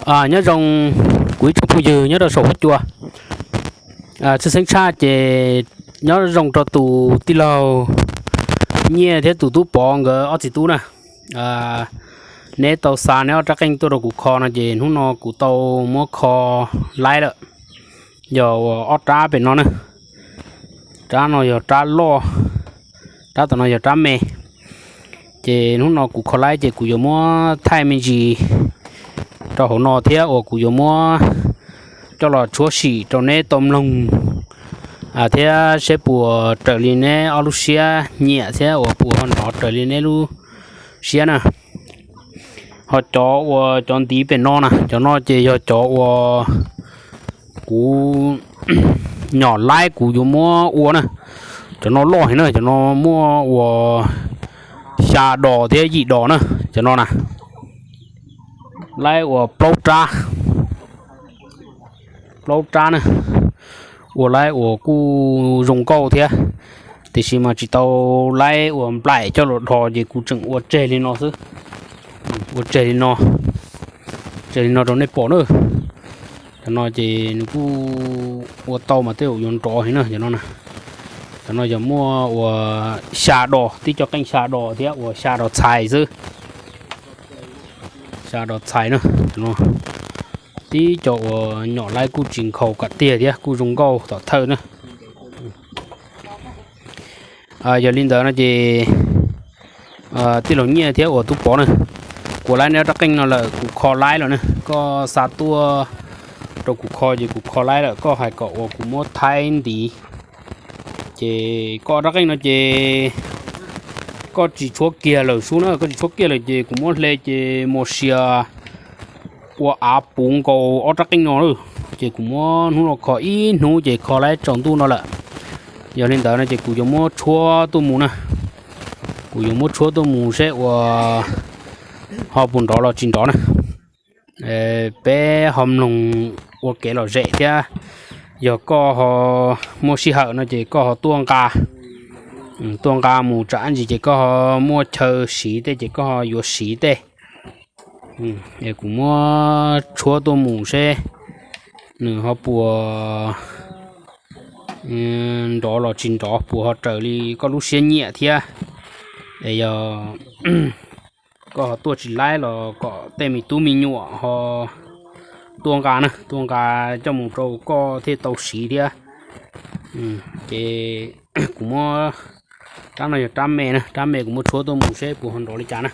Nyob zoo kuv ib tsoom phooj ywg nyob rau saum huab cua. Tshwj xeeb tshaj ces nyob zoo rau tus tij laug Nyiaj thiab tus tub Pov nkawd ob txiv tub na. Neb tau xa neb ob rab qeej tuaj rau kuv kho no ces hnub no kuv tau muab kho laib lawm. Yog uas ob rab pem no na, rab no yog rab loj, rab tom no yog rab me. Ces hnub no kuv kho laib ces kuv yuav muab thaij me ntsis rau hauv no thiab uas kuv yuav muab coj los tshuab sim rau neb tau mloog thiab seb puas raws li neb ob lub siab nyiam thiab uas puas ho nrov raws li neb lub siab na. Ho cov uas cov ntiv pem no na, cov no ces yog cov uas kuv nyom laib kuv yuav muab ua na. Cov no loj heev na, cov no muaj uas xya dos thiab yim dos na, cov no na. Laib uas plaub rab, plaub rab na, ua laib uas kuj zoo nkauj thiab, tiam sis mas tsis tau laib uas nplaim coj los dhos ces kuv tseem ua tseg li no xwb. Ua tseg li no, tseg li no rau nej pom na. Cov no ces nws kuj ua tau mas tej zaum yuav nrov heev na cov no na. Cov no yog muaj uas xya dos, tib co qeej xya dos thiab uas xya dos txhais xwb. Xya dos txhais na, tib co uas nyom laib kuj tsis nkhaus kom tiag thiab kuj zoo nkauj tom thawj na. Yog li ntawd no ces tij laug Nyiaj thiab uas tub Pov na, kuv laib neb rab qeej no lawm, kuv kho laib lawm na, koj xa tuaj rau kuv kho ces kuv kho laib lawm, koj hais kom uas kuv muab thaij ntiv. Ces koj rab qeej no ces koj tsis tshuab kiag lawm sub na, koj tsis tshuab kiag lawm ces kuv muab hle ces mus sia ua av puv nkaus ob rab qeej no lawm. Ces kuv muab hnub no kho ib hnub ces kho laib tsaus ntuj no lawm. Yog li ntawd no ces kuv yuav muab tshuab tuaj mus na. Kuv yuav muab tshuab tuaj mus seb uas ho puas nrov los tsis nrov na. Peb ho mloog ua kev lom zem thiab. Yog koj ho muaj sij hawm no ces koj ho tuaj nqa, tuaj nqa mus tsam ntsis ces koj ho muaj chaw siv tej ces koj ho yuav siv tej. Kuv muab tshuab tuaj mus seb nws ho puas nrov los tsis nrov, puas ho raws li koj lub siab nyiam thiab. Es yog koj ho tuaj tsis laib los kom tej me tub me nyuam ho tuaj nqa na, tuaj nqa coj mus rau koj thiaj tau siv thiab. Ces kuv muab, rab no yog rab me na, rab me kuv muab tshuab tuaj mus seb puas ho nrov li cas na.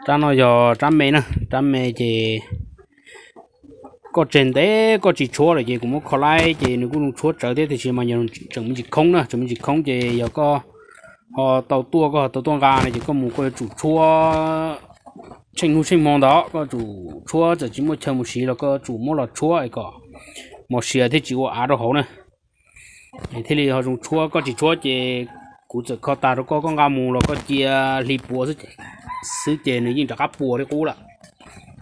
Rab no yog rab me na, rab me ces koj tseg ntev koj tsis tshuab lawm ces kuv muab kho laib ces nws kuj tshuab tsawv thiab, tiam sis mas yog tseem me ntsis khoob na, tseem me ntsis khoob ces yog koj ho tau tuaj, koj ho tau tuaj nqa no ces koj mus koj yuav tsum tshuab tsheej hnub tsheej hmo ntawd, koj tsum tshuab, txawm tsis muaj chaw mus siv los koj tsum muab los tshuab es kom mos sias thiaj tsis ua av rau hauv na. Thiaj li ho zoo tshuab, koj tsis tshuab ces kuv txawm kho tas rau koj, koj nqa mus los koj cia hli puav xwb ces nws yeej rov qab puas li qub lawm.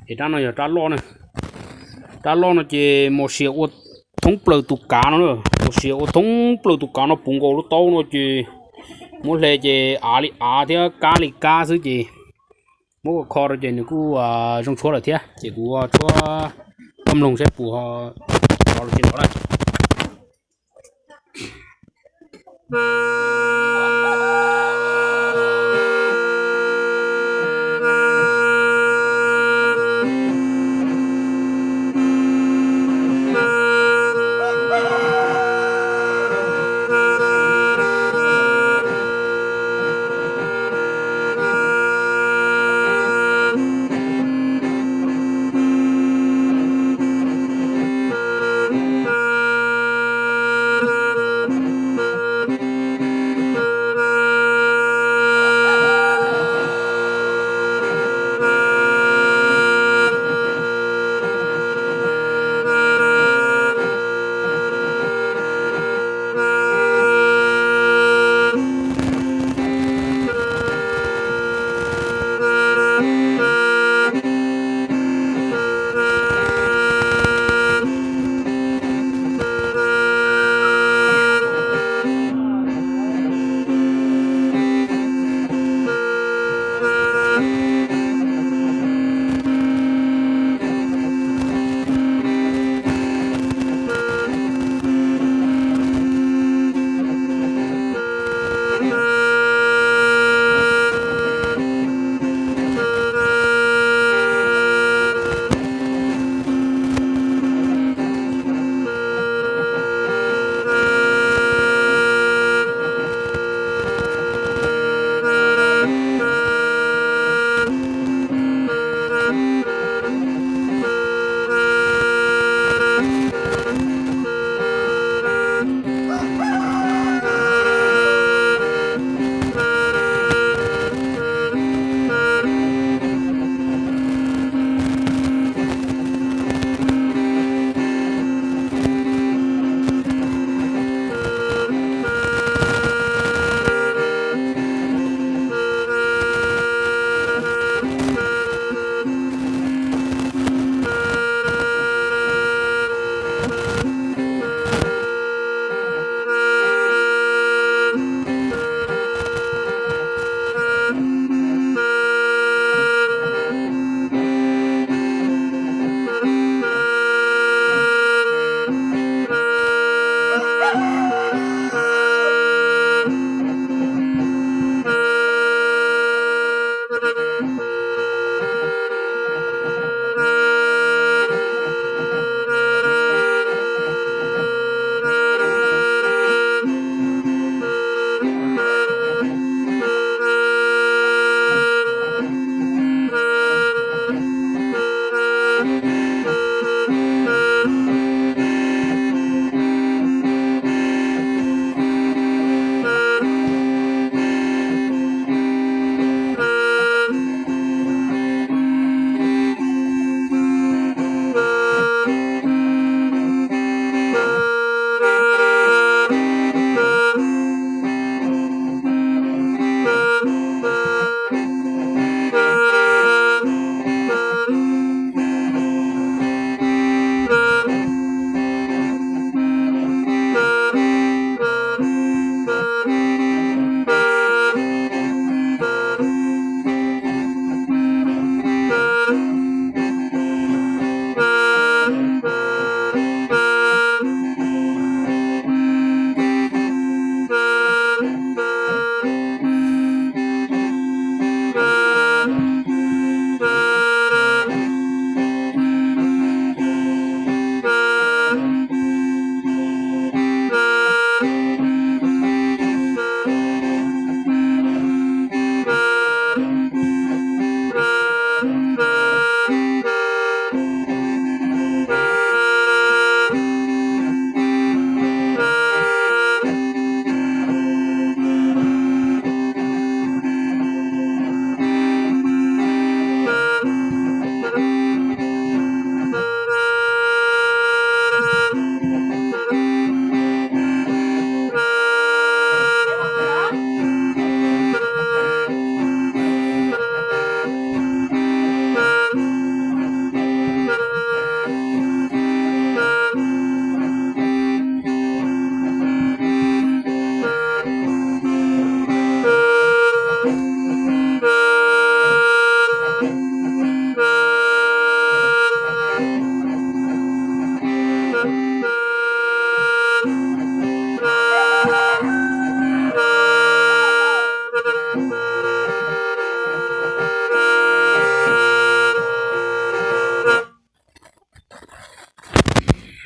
Es rab no yog rab loj na. Rab loj no ces mos sias ua thoob plaws tus kav no, mos sias ua thoob plaws tus kav no puv nkaus lub taub no ces muab hle ces av li av thiab kab li kab xwb ces muab kho rau ces nws kuj zoo tshuab lawm thiab. Ces kuv tshuab koj mloog saib puas nrov los tsis nrov na.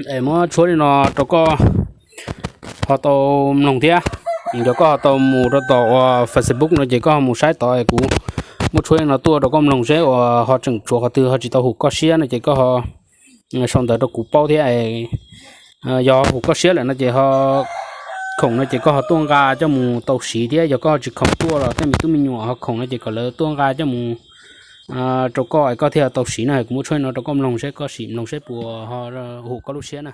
Es muab tshuab li no rau koj ho tau mloog thiab. Yog koj ho tau mus rau tom uas Facebook no ces koj ho mus saib tod es kuv muab tshuab li no tuaj rau koj mloog seb uas ho tseem tshuav qhov twg ho tsis tau hum koj siab no ces koj ho sau ntawv rau kuv paub thiab. Yog ho hum koj siab lawm no ces ho khoom no ces koj ho tuaj nqa coj mus tau siv thiab. Yog koj ho tsis khoom tuaj los tej me tub me nyuam ho khoom no ces kom lawv tuaj nqa coj mus rau koj es koj thiaj tau siv na. Kuv muab tshuab li no rau koj mloog seb koj sim mloog seb puas ho hum koj lub siab na.